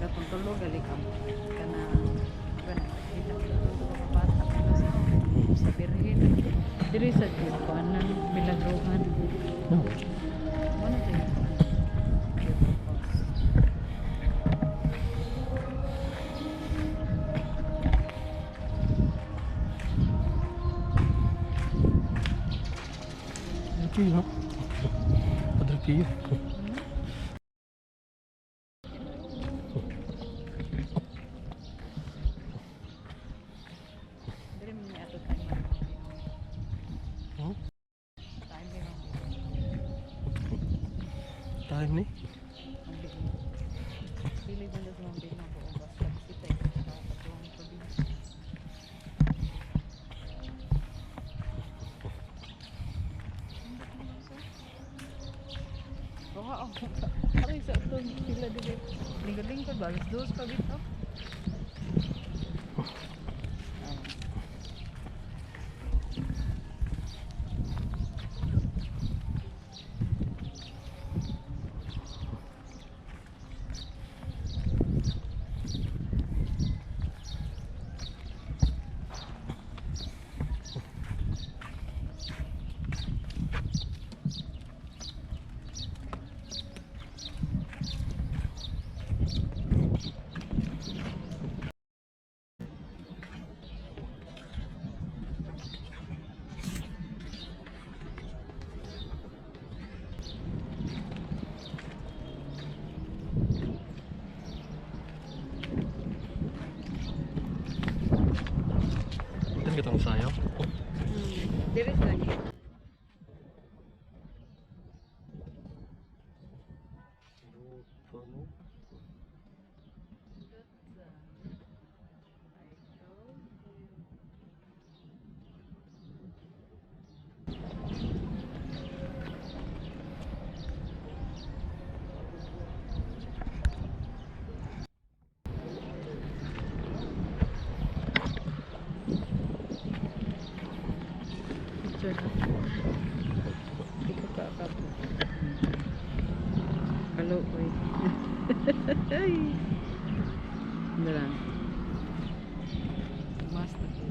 Katong tulo gali ka kana kana kita ko mga bata pero sa Birhen. Diri sa kuanan Milagrohan. No. Mo na jud kuan. Cross. Padre Pio, no? Padre Pio. Diri man ni ato time man. Hmm? Time ni man. Time ni. Pili mo na sa mga bino ko basta bisita sa katuang probinsya. Wow, aray sa atong sila dili. Lingkod-lingkod ba? Alas 2 pa bitaw. Dito kita sayo. Diri sa lagi. Picture na. Ikaw ka akapo. Hello, oy. Ay. Ano lang. Master.